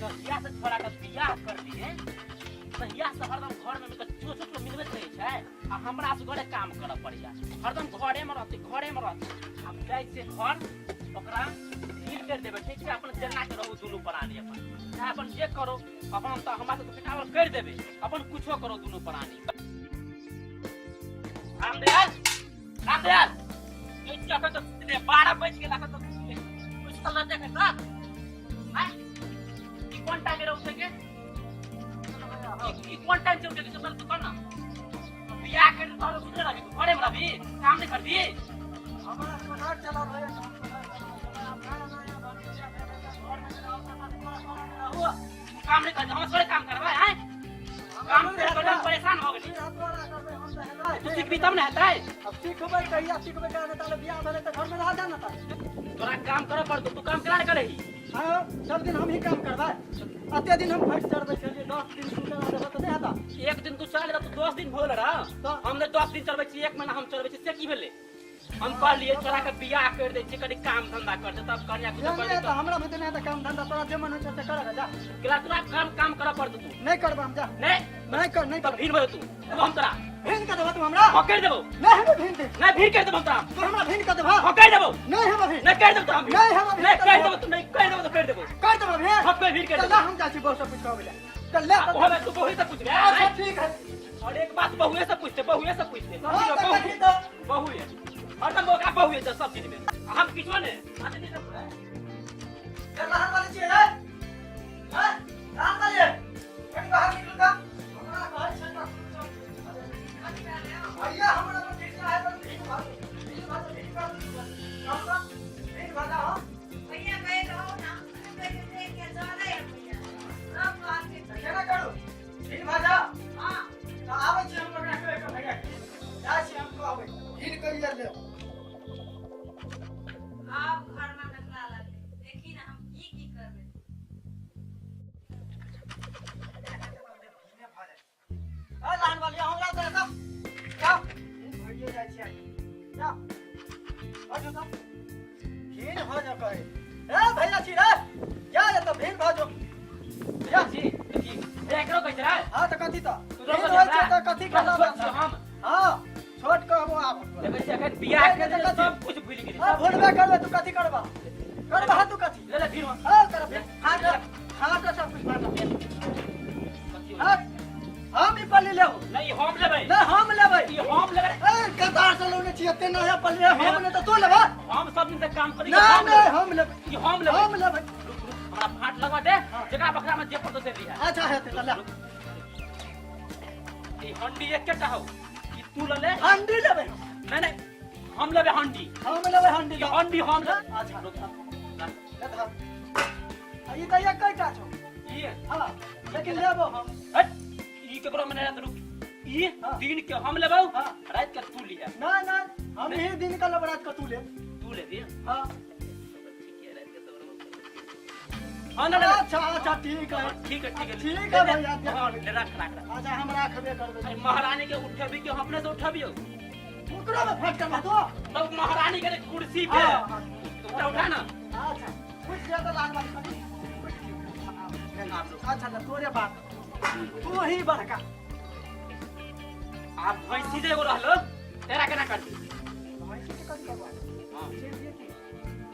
जहिया से छोरा के बियाह कर लिए तहिया से हरदम घर में मतलब चो चो मिलबैत रहै छै आ हमरा से घरे काम करऽ पड़ैया। हरदम घरे में रहते, घरे में रहते। आब जाइ छै घर, ओकरा ढील कर देबै, ठीक छै? अपन जेना के रहू दुनू प्राणी अपन, चाहे अपन जे करो अपन, तऽ हमरा से पिटावल कर देबै, अपन कुछो करो दुनू प्राणी। रामदयाल, रामदयाल, ये अखन तऽ सुतले, 12 बजि गेल, अखन तऽ सुतले। कुछ तऽ नहि देखै तक। आँय? ई कोन टाइम में उठे के? ई कोन टाइम से उठे के? चल तू कर ना। बियाह कर तोहर सुतले रहबी, तू घरे में रहबी, काम नहीं करबी। हमरा सोनार चला रहे, काम सोनार चला रहे। आप नया नया भतीजा भेलै तऽ घरमे रहू, तऽ रहू। तू काम नहीं करबी, हम थोड़े काम करबै, आँय? काम कर कर हम परेशान हो गेली। तू सीखबी तब ने हेतै। अब सीखबै कहिया सीखबै? केना ताले बियाह भेलै तऽ घरमे रह जा ने ताले। तोरा काम करऽ पड़तौ, तू काम केना नहि करही? हाँ, सब दिन हम ही काम करबै? अते दिन हम भैंस चरबै छलियै, 10 दिन तू चला देबह तऽ नहि हेतै? एक दिन तू चला लेबह, तू 10 दिन भऽ गेल रह। तऽ? हम ने 10 दिन चलबै छी, एक महीना हम चलबै छी, से की भेलै? हम कहलियै तोरा के बियाह कर दै छियै, कनि काम धंधा करतै तब कनिया कुछो नहि कर तऽ देतौ। हमरा बुते नहि हेतै काम धंधा, तोरा जे मन होइ छौ से कर, जा। केला तोरा काम काम करऽ पड़तौ तू। नहि करबै हम, जा। नहि। नहि कर, नहि तब कर। भीड़ भऽ तू, तब हम तोरा भीन कर देबह तू हमरा? हाँ, कर देबौ। नहि, हमरा भीन दे। नहि, भीड़ कर देबौ हम तोरा। तू हमरा भीन कर देबह? हाँ, कर देबौ। नहि, हमरा भीन। नहि, कर देबौ तोरा हम भीड़। नहि, हमरा भीड़ नहि, कर कर देबौ। देबौ तू, नहि कर देबौ तऽ कर देबौ। कर देबह भीड़? हाँ, कर, भीड़ कर चल देबौ। हम जाइ छी बहू से पूछ कहबै लए। चल ले। ओहो में तू बहुए से पूछबे? अच्छा ठीक है। और एक बात, बहुए से पूछते, बहुए से पूछते। हाँ, तऽ बहु कथी तऽ? बहुए हरदम ओकरा बहुए छै सब चीज में, हम किछो ने। चल बाहर वाले छियै रे। हैं? बाहर वाले। कनि बाहर निकलू तऽ। हमरा कहै छै तऽ भैया हमरा पर खिसिया है तऽ भीड़ भऽ भीड़ भऽ भीड़ कर कर भीड़ भऽ जा हो। भैया कहि रहू ना, देख देख के चलै है भैया। सब कहलकै। तऽ केना करू? भीड़ भऽ जा। हाँ। तऽ आबै छी हम ओकरा कहि कऽ भैया के। जाइ छी हम कहबै। भीड़ करिया लेब। आब घर में नखरा लगलै, देखी ना हम की की करबै। ए लान वाली हमरा दे दो। जाओ। भइए जाइ छी आइ। जाओ। भऽ जो। भीड़ भऽ जो कहे। ए भैया छी रे। जा रे तऽ भीड़ भऽ जो। जा जी जी, एकरो कहै छै रे। हाँ तऽ कथी तऽ? तू भीड़ रोकऽ होइ छै हमरा। तऽ कथी तोरा करब? छोट छियौ हम। हाँ, छोट कहबो आब। देखै छियै अखन बियाह नहि, के नहि, कथी? सब कुछ भूलि गेली। हाँ, भूलबे करबै, तू कथी करबा? करबा तू कथी? ले ले भीड़ में। हाँ, करब। हाँ, हाँ, सब कुछ बांटब। कथी? हाँ, हम ई पल्ली लेब। नहीं, हम लेबै। नहीं, हम लेबै। ई हम लेबै। ए कतार से लौने छी, एते नया पल्ली हम ने तऽ तू लेबा। हम सब दिन से काम करी। नहीं नहीं, हम लेबै। ई हम लेबै। हम लेबै। रुक रुक, हमरा फाट लगवा दे, जेकरा बकरा में जे पड़तो से लिहा। अच्छा हेतै तऽ ले। ई हंडी एकेटा हौ, ई तू ल ले। हंडी लेबै? नहीं नहीं, हम लेबै हंडी। हम लेबै हंडी। ई हंडी हम लेबै। अच्छा। रुक। ले धर। आ ई तऽ एकेटा छौ। ई? हाँ, लेकिन लेबो हम। हट, ई केकरो में नहीं रहत, रुक, ई हाँ। दिन के हम लेबौ। हाँ। रात के तू लिहा। नहीं नहीं, हम ही दिन का लेबै, रात के तू ले। तू लेबी? हाँ। ठीक है, रात के तो हाँ ना ना। अच्छा अच्छा, ठीक है। ठीक है, ठीक है। ठीक है भैया, देख। हाँ, ले, रख रख रख। अच्छा, हम राखबे करबै। अरे महारानी के उठेबी कि हम अपने से उठबियो? ओकरो में फट करबा दो। तब महारानी के कुर्सी पे। हाँ, हाँ। उठा उठा ना। अच्छा, पूछ लिया तो लाल वाली कनी पूछ लियो। अच्छा ले, तोरे बात, तू ही बड़का। आप भैंसी जे एगो रहलो, तेरा केना करती? भैंसी के कथी करबा? हाँ। चीर दिए की?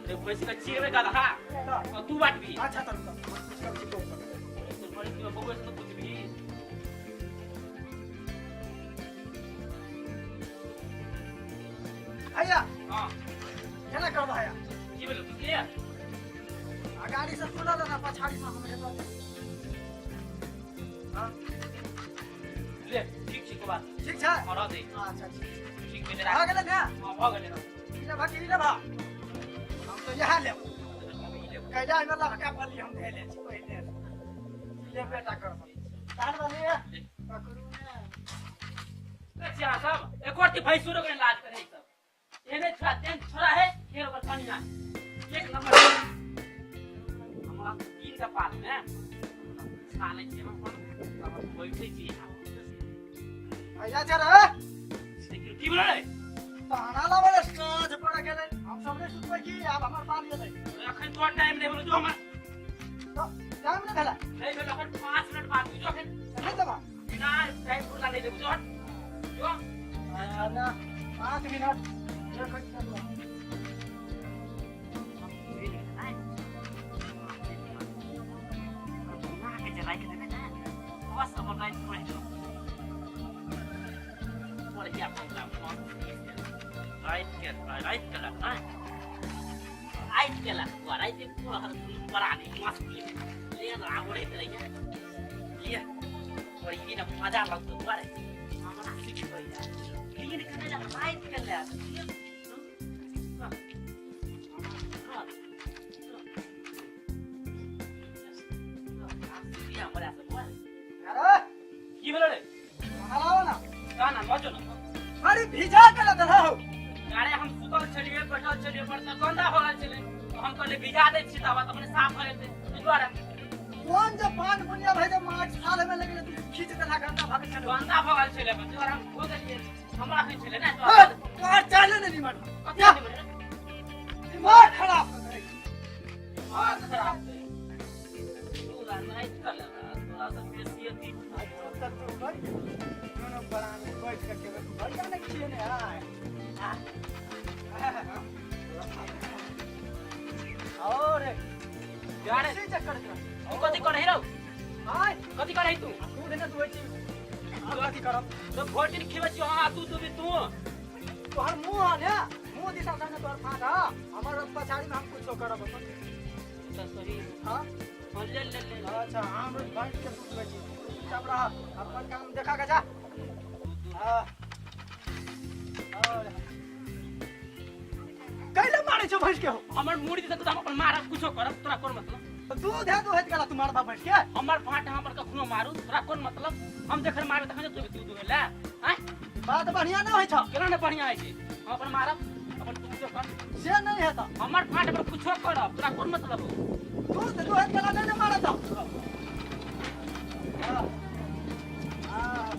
अरे भैंसी का चीरबे गधा तऽ? और तू बाटबी। अच्छा तऽ रुक, पूछ कर छी तो। बड़ी क्यों बउआ से तो पूछबी। भैया। हाँ। केना करबा भैया? की भेलो बुझलियै? आ गाड़ी से तू लऽ लेना, पछाड़ी से हम हेतौ। हाँ। ले, ठीक छै, को बात। ठीक छै। हाँ, रह दे। अच्छा ठीक छै। ठीक भेलै। भऽ गेलै ने? हाँ, भऽ गेलै। ई लेबा कि ई लेबा? हम तऽ इएह लेब। कैला एहिमे लभका पल्ली हम धैले छी पहिले। ई लेबे टा करब। तार वाली पकड़ू ने। देखै छियै अहाँ सब एको रत्ती भैंसुरो के लाज करै सब। एहने छोड़ा तेहन छोड़ा है, फेर ओकर कनिया एक नंबर। हमरा तीन के पात में छानै छियै हम अपन, तब बैठै छी। भैया छै रे। देखियौ की भेलै रे? ताना लाबै रे, साँझ पड़ गेलै, हम सब नहि सुतबै की? आब हमर पाली एलै। अखन तोहर टाइम नहि भेलौ, जो हमर तऽ टाइम नहि भेला। नहीं भेल अखन, 5 मिनट बाकी जो अखन। नहि देबा? बिना टाइम पुरला नहीं देबू, जो जो। अच्छा ना, 5 मिनट देखै छियै। बस अपन राति पढ़ि लो, बढ़िया प्रोग्राम राति के, राति के लग राति के लग राति के बड़ा नहीं मस्त ले आवड़ैत रहिए लिए और ई ने मजा लगतो दुआरे हमरा सिखबै लीन के नहि लग राति के ले। अरे की भेलो रे? हलाओ ना। गाना बजो ना। अरे भिजा के लग रहा हो। अरे हम सुतल छलियै, बैठल छलियै, बर्तन गंदा हो गेल छलै, तऽ हम कहलियै भिजा दै छियै तब अपने साफ भऽ जेतै, एहि दुआरे। कोन जे पान बुनिया भए जे माछ थाल में लगले तू खींच देला, गंदा भऽ गेल छलै। गंदा भऽ गेल छलै, ताहि दुआरे हम धो देलियै, हमरा अखन छलै ने। हे, तोहर चाले नहि निमन। कथी नहि भेलै? दिमाग खराब कर दै। दिमाग खराब छै। तोरा नहि चले, तोरा से बेसी अथी। तक तू कर दोनों प्राणी बैठ के केबे बढ़िया नहीं छिए ने आय। और यारे से चक्कर कर। तू कथी करै रौ? आय। कथी करै तू? दूध ने दुहै छी, आब कथी करब? तो भरि दिन खेबै छियौ, हाँ तू दूबी तू। तोहर मुंह है ने, मुंह दिशा से ने तोहर फाट है, हमर पछाड़ी में हम कुछो करब अपन। तऽ सही। हाँ। हाँ, ले ले ले ले। अच्छा, हम रोज भैंस के दूध दुहै छी, तू चुपचाप रह, अपन काम देखा के जा। हाँ, और कैले मारे छौ भैंस के हो? हमर मुड़ी दिस तऽ हम अपन मारब, कुछो करब, तोरा कोन मतलब? दूध है दूध गेला तू मारबा भैंस के? हमर फाट हम पर कखनो मारू, तोरा कोन मतलब? हम जखन मारब तखन तू दूध दुहे ले आँय। बात बढ़िया नहीं होइ छौ। केना ने बढ़िया होइ छै? हम अपन मारब, अपन तू कुछो कर। से नहीं हेतौ। हमर फाट पर कुछो करब, तोरा कोन मतलब हो? दूध दूध गेला नहीं ने मारत। हाँ हाँ हाँ।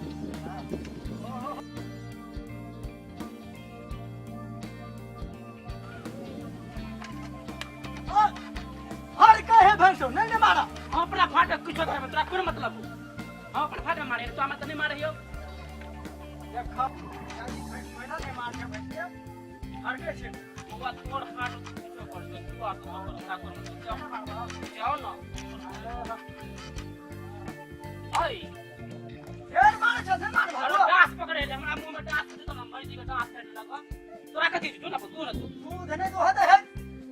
हर कहे भैंसो नहीं ने मारा। हम अपना फाट पर कुछो करब, तोरा कोन मतलब हो? हम अपन फाट में मारे तो हमरा तऽ नहि मारैयो। देखो भैंस नहीं मार के भैंस के हरके छै। बौआ, तोर फाट कुछो कर, तू आ तू कर, तोरा कोन मतलब? जाओ जाओ ना। ऐ। ढेर मारे छ से मार। अरे भागो। डांस पकड़े ले, हमरा मुंह में डांस दे तो हम मर जेबै। डांस करे लगा तोरा कथी? जो ना तू ना तू। दूध नहीं दोह दे है।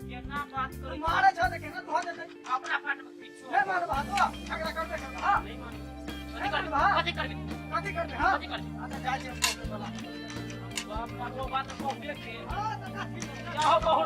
केना बात तू करै? मारे छ त केना दोह देतै? अपना फाट में किछो नहीं मार भागो, झगड़ा करबे कर। हां। नहीं मानी। कथी करबी? कथी करबी? कथी करबे? हां। कथी करबी? अच्छा, जाइ छी हम बोले वाला। बाप रे, वो बात कहबे के। हां, त कथी? जाओ बहु।